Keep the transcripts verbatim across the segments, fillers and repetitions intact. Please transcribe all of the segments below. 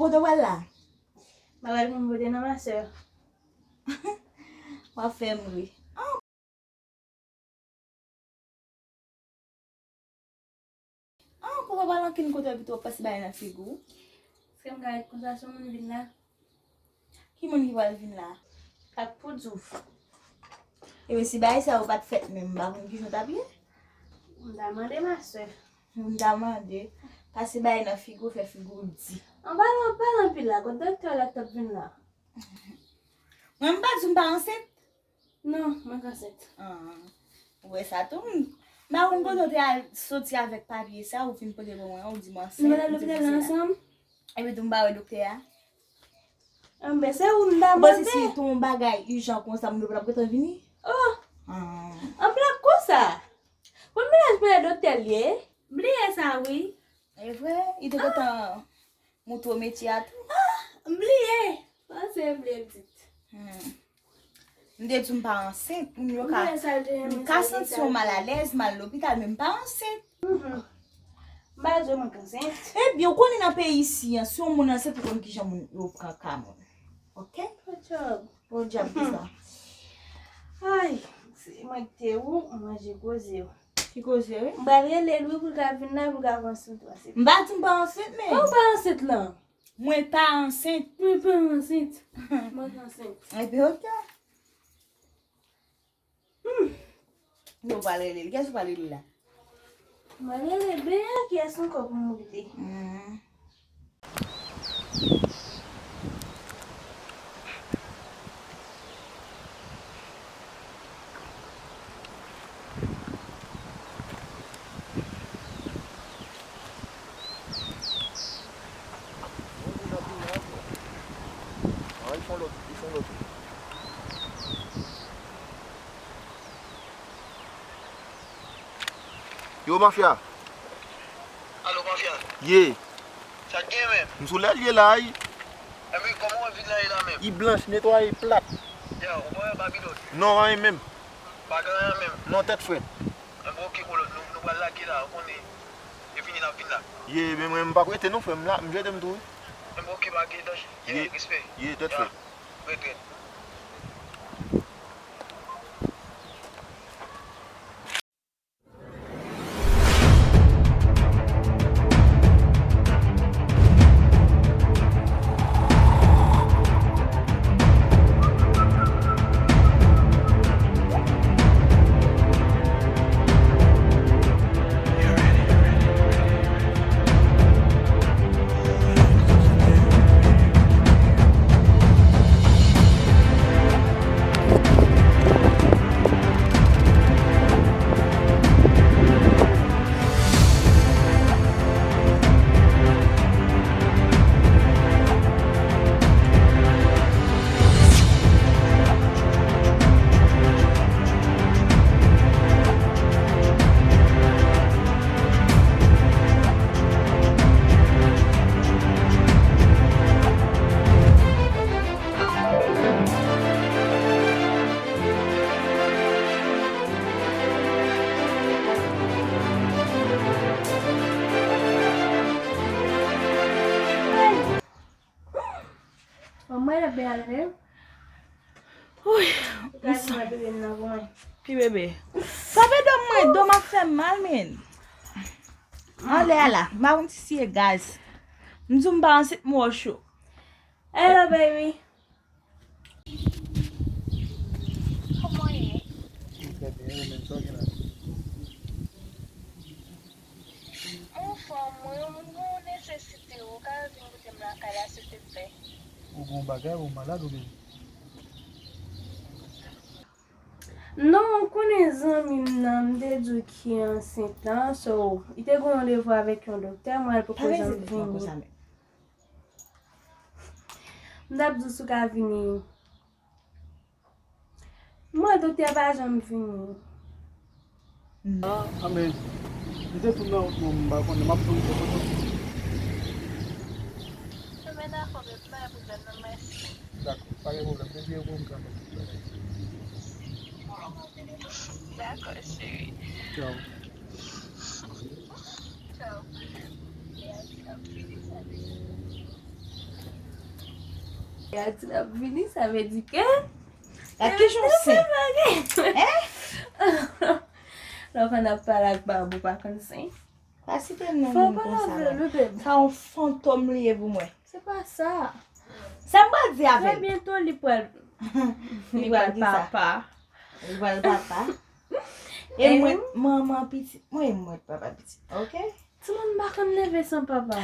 Kote w pral la? M pral vin pote nan masè. W ap fè m ri. Ah, pou w pa pral ankenn kote pito w ap pase bagay nan figi w. Èske m ka ret konsa si yon moun vin la? Ki moun ki pral vin la? Ak poudzouf. Ebyen, si bagay sa yo pa t fèt menm, m pa konn kijan w t ap ye. M ta mande masè. M ta mande. Pase bagay nan figi w, fè figi w di. An palan, palan anpil la, kot doktè w la t ap vin la? Mwen, m pa di w m pa ansent? Non, mwen k ansent. Ah, ou wè sa tou? M pa konn kote w te al soti avèk papye sa, ou vin pote pou mwen, ou di m ansent, ou di m se sa. Nou pa t al lopital la ansanm? Epi tou m pa wè doktè a. Anben, se ou m ta mande. Ou panse si te yon bagay ijan konsa, moun yo pa t ap gentan vini? Oh! Ah. An blak konsa. Pou mennaj mwen doktè l ye? Bliye sa, wi. E vre, li te gentan montre w metye a tou. Ah, m bliye. Panse m bliye pitit. Hmm. M te di w m pa ansent, moun yo ka, m ka santi yon malalèz, m al lopital, men m pa ansent. Mhm. M pa di w mwen k ansent. Ebyen, ou konnen nan peyi isi an, si yon moun ansent, ou konn kijan moun yo pran ka moun. Oke? Podyab. Podyab ki sa. Ay, se mwen ki te ou, manje koze w. Ki koze, wi? M pral rele l, wi, pou l ka vin la, pou l ka konsilte w. M pa di m pa ansent, men. Kòman w pa ansent lan? Mwen pa ansent. Mwen pa ansent. Mwen pa ansent. Ebyen, oke. Hmm. Nou pral rele l. Kiyès ou pral rele la? Mwen rele Ben, kiyès ankò pou m rele? Hmm. Yo, mafya. Alo, mafya. Ye. Sa k gen menm? M sou lè l ye la, wi. Enben, kòman w wè vin la ye la menm? Li blanch, netwaye, plat. Ya, ou pa wè Babilòn? Non, anyen menm. Pa gen anyen menm? Non, tèt frèt. Enben, oke, kolòn, nou, nou pral lage la, ou konnen. E fini, n ap vin la. Ye, men mwen, m p ap rete non, frè m, la, m jete m tou, wi. Enben, oke, pa gen danje. Ye, ye, respè. Ye, tèt frèt. Red, red. Mwen leve ale. Wouy, m sa. Pi bebe. Frape do m mwen, do m ap fè m mal, men. Anlè a la, m pa konn si se gaz. M di w m pa ansent, m wè w cho. Hello, baby. Kòman w ye? M trè byen, ou menm, sa w gen la? Anfòm, mwen, mwen nesesite w, ou ka vin kote m lakay la, silteplè? Ou gen yon bagay, ou malad oubyen? Non, ou konnen zanmi m nan, m te di w ki ansent lan, so, li te gen yon randevou avèk yon doktè, mwen, l poko janm vini. M t ap di w si w ka vini. Mwen, doktè pa janm vini. Ah, men, m te tou nan wout mwen, m pa konnen, m ap tann ou kote w. Ebyen, dakò, baby, pa gen pwoblèm, mèsi. Dakò, pa gen pwoblèm, depi yo pou m ka fè tout bagay. Dakò, cheri. Tchaw. Tchaw. Yes, I'm pretty happy. Gad si l ap vini, sa vle di ke. Gad ki jan w sen. Hein? Lè w konn ap pale ak Babou, pa konn sen. Pa site l non, moun konsa non. Sa yon fantòm li ye pou mwen. Se pa sa. Sa m pral di avè l? Trè byento li pral, li pral papa. Li pral papa. E mwen manman pitit, mwen mwen papa pitit, ok? Timoun pa konn leve san papa.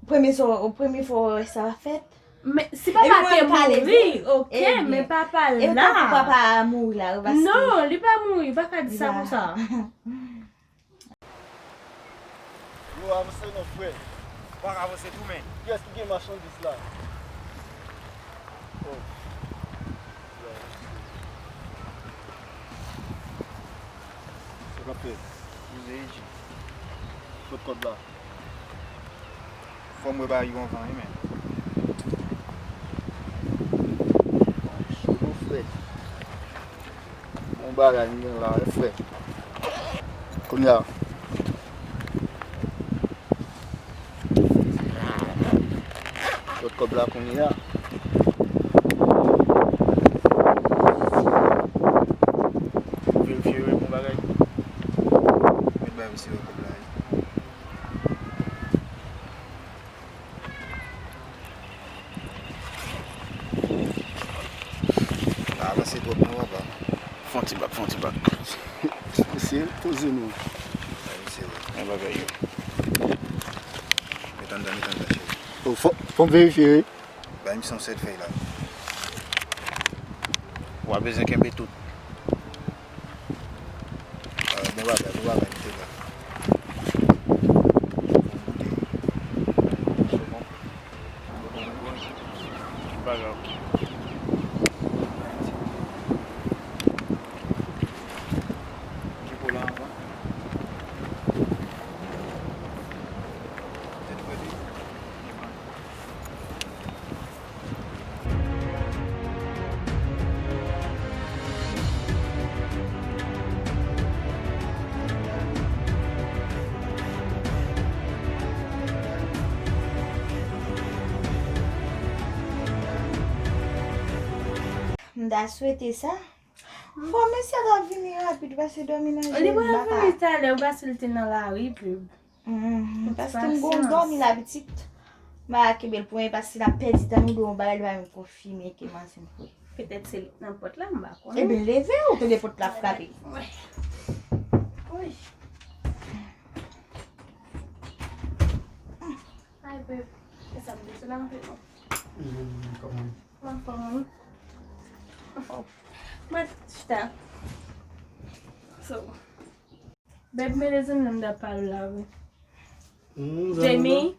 Premye sa, premye fwa w wè sa fèt. Men si papa te mouri, ok, men papa la. E tankou papa a mouri la, yo pa. Non, li pa mouri, pa ka di sa konsa. Yo, avanse non, frè. Pa ka avanse tou, men. Kiyès ki gen machandiz la? Oh. Sa k ap fèt? Koze, J. Kot kòb la? Fò m wè bagay yo anvan, wi, men. Cho non, frè. Bon bagay m gen la, wi, frè. Kounye a. Lòt kòb la kounye a. Verifye wi bon bagay. Mèt bay misye lòt kòb la wi. Pa avanse twòp non papa. Fè yon ti bak, fè yon ti bak. Mesye, poze nou. Bay misye wi. Men bagay yo. Met anndan, met anndan cheri. Oh, fò, fò m verifye wi. Bay misye yon sèl fèy la. W a bezwen kenbe tout. Ah, bon bagay, bon bagay, misye la. Pa grav. Ki pou la anvan? Tèt rèd wi. M ta swete sa. Fò mesye ta vini rapid, pase dòmi nan je m, m pa ka. Li pral vini talè, ou pa si l te nan lari, pib. Hmm, paske m gon dòmi la pitit. M pa ka kenbe l pou mwen, paske l ap pèdi tan nou de yon bagay li pa menm konfime ke m ansent vre. Petèt se li k nan pòt la, m pa konnen. Ebyen, leve ou tande pòt la frape. Wi. Ay, babe. E sa m bezwen la anpil non. Hmm, kòman? Mwen fò mwen. Oh. Mwen chita. So. Babe, men lezanmi, m t ap pale w la, wi. Hmm, Jamie.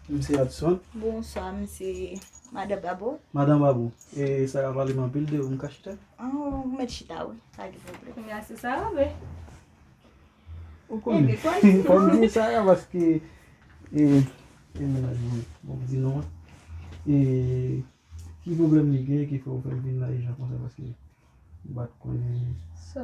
M se Adson. Bonswa, m se Madan Babou. Madan Babou. E sa ka pale m anpil de ou, m ka chita? Ah, ou mèt chita, wi. Pa gen pwoblèm. Kounye a se Sara, wi. Ou konnen. Fò m di Sara paske, e, e mennaj mwen. Bon, m di non. E, ki pwoblèm li gen ki fè w fè l vin la ijan konsa paske m pa t konnen. So.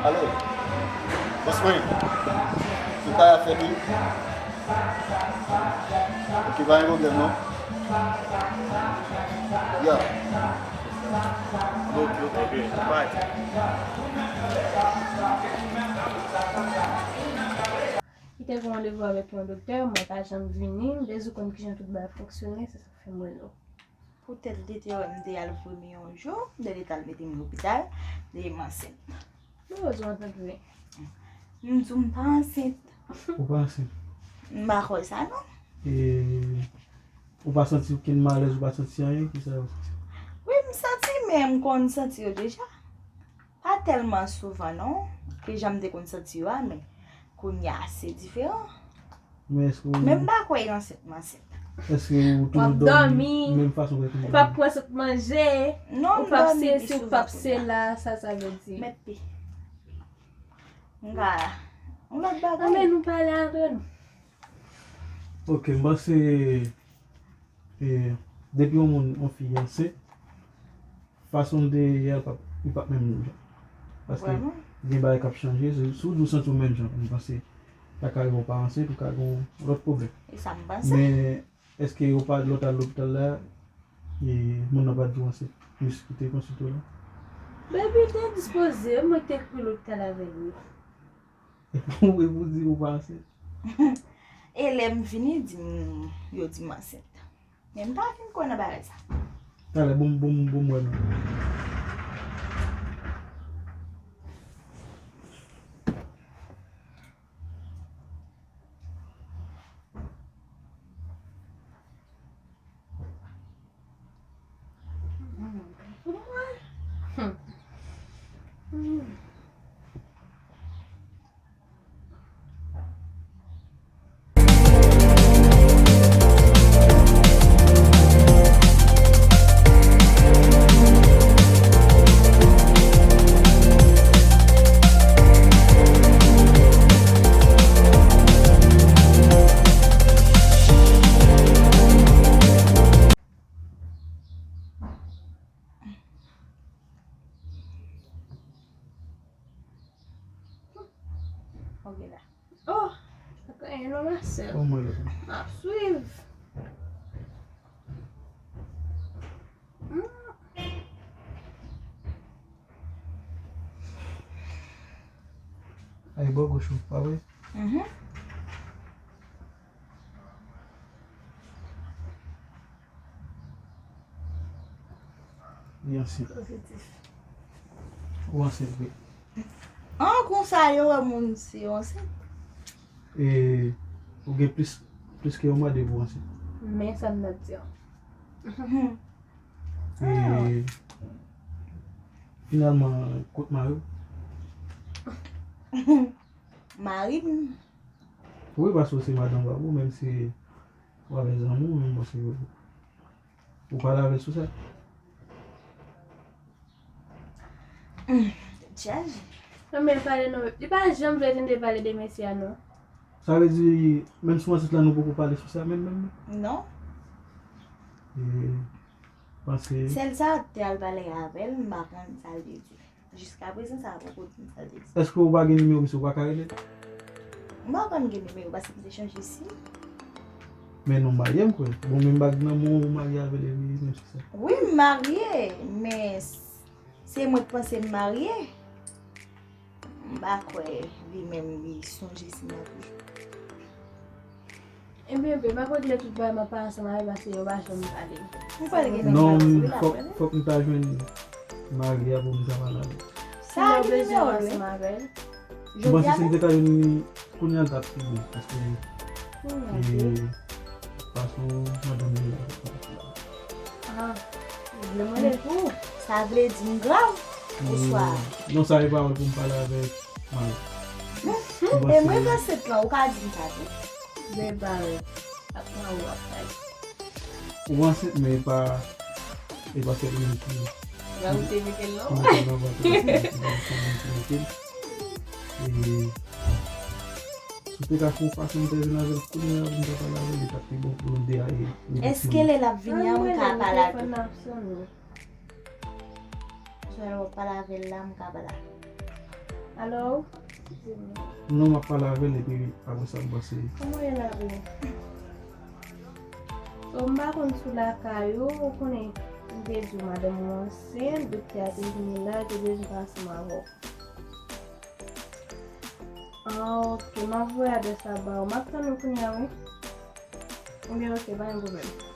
Alo, bòs mwen, tout bagay ap fèt wi. Ok, pa gen pwoblèm non. Ya. Ok, ok, ok. Bye. Li te gen randevou avèk yon doktè, mwen pa janm vini, m bezwen konn kijan tout bagay fonksyone, se sa k fè m rele w. Poutèt li te wè m te al vomi yon jou, lè li t al mete m lopital, li m ansent. Mwen bezwen tande. M di w m pa ansent. Ou pa ansent? M pa kwè sa non. E ou pa santi okenn malèz, ou pa santi anyen, kisa ou santi? Wi, m santi, men m konn santi yo deja. Pa tèlman souvan non, ke jan m te konn santi yo a, men kounye a se diferan. Men èske w... Men m pa kwè ansent, m ansent. Èske w toujou dòmi menm fason w te toujou dòmi? Ou p ap pran sot manje, ou p ap sesi, ou p ap sela, sa sa vle di? Mèt pi. M ka yon lòt bagay. Anben nou pale antre nou. Ok, m panse, e, depi yon moun, yon fi ansent, fason m te ye a, l p ap, li p ap menm jan. Paske gen bagay k ap chanje. Si w di w santi w menm jan, m panse sa ka rive w pa ansent, ou ka gen yon lòt pwoblèm. E sa m panse. Men, èske yo pa, lè w t al lopital la, e, moun nan pa t di w ansent? Miss ki te konsilte w la? Baby te dispoze, mwen te kouri lopital avè l, wi. Ou, e pou di ou pa ansent? E lè m vini, di m, yo di m ansent. Men m pa fin kwè nan bagay sa. Talè, bon, bon, bon, mwen non. Ok la. Oh, sa ka gen non, ma sè. Bon, mwen la. M ap swiv. Hmm. Ay, bò goch ou, pa vre? Mhm. Li ansent. Pozitif. Ou ansent vre. An, konsa yo wè moun si yo ansent. E ou gen plis, plis ke yon mwa depi w ansent. Men sa m t ap di an. E finalman, kot mari w? Mari m. Wi, paske w se madanm papa w, menm si w avè zanmi w, men bon, se ou pale avè l sou sa. Tèt chaje. Non, men pale non. Li pa janm vle tande pale de mesye a, non. Sa vle di, menm sou ansent la, nou poko pale sou sa, menm, menm, menm? Non. E, panse. Sèl sa, te al pale avè l, m pa konn sa l te di. Jiskaprezan, sa a poko di m sa l te di. Èske ou pa gen nimewo misye, ou pa ka rele? M pa konn gen nimewo, paske m te chanje sim. Men non, marye, m kwè. Bon, menm bag nan men w, ou marye avè l, epi menm se sa. Wi, m marye, men s-, se mwen k panse m marye. M pa kwè li menm, li sonje sim nan toujou. Ebyen, bebe, m ap regle tout bagay, m ap pale ansanm avè l paske yo pa janm pale. Ou pale gen Non, m, fòk, fòk m ta jwenn mari a pou m ta pale avè l. Sa a gen nimewo l, wi. M panse si m te ka jwenn li kounye a, l t ap pi bon, paske, e, fason madanm li ye a. Ah, vle mande pou ou. Sa vle di m grav? Bonswa. Non, sa e pawòl pou m pale avèk mari. E mwen k ansent lan, ou ka di m sa tou. Bebe, ap pran ou ap pale. Ou ansent, men e pa, e pa sèt mil ki. Ba ou te mete l non? Ki mete l nan vant ou, e pa sèt mil ki mete l. E si w te ka fè yon fason m te vin avè l kounye a, pou m ta pale avè l, li t ap pi bon pou nou de a. Èske lè l ap vini an, mwen ka pale avè l? Sèl w ap pale avè l la, m ka pale avè l. Alo? Non, m ap pale avè l, epi apre sa, m panse. Kòman w ye la, bro? So, m pa konn sou lakay ou, ou konnen, m te di w madanm ou ansent, doktè a te vini la, te bezwen pale ansanm avè w. Ah, ok, m ap voye adrès la ba ou. M ap tann ou kounye a, wi. Ebyen, ok, pa gen pwoblèm.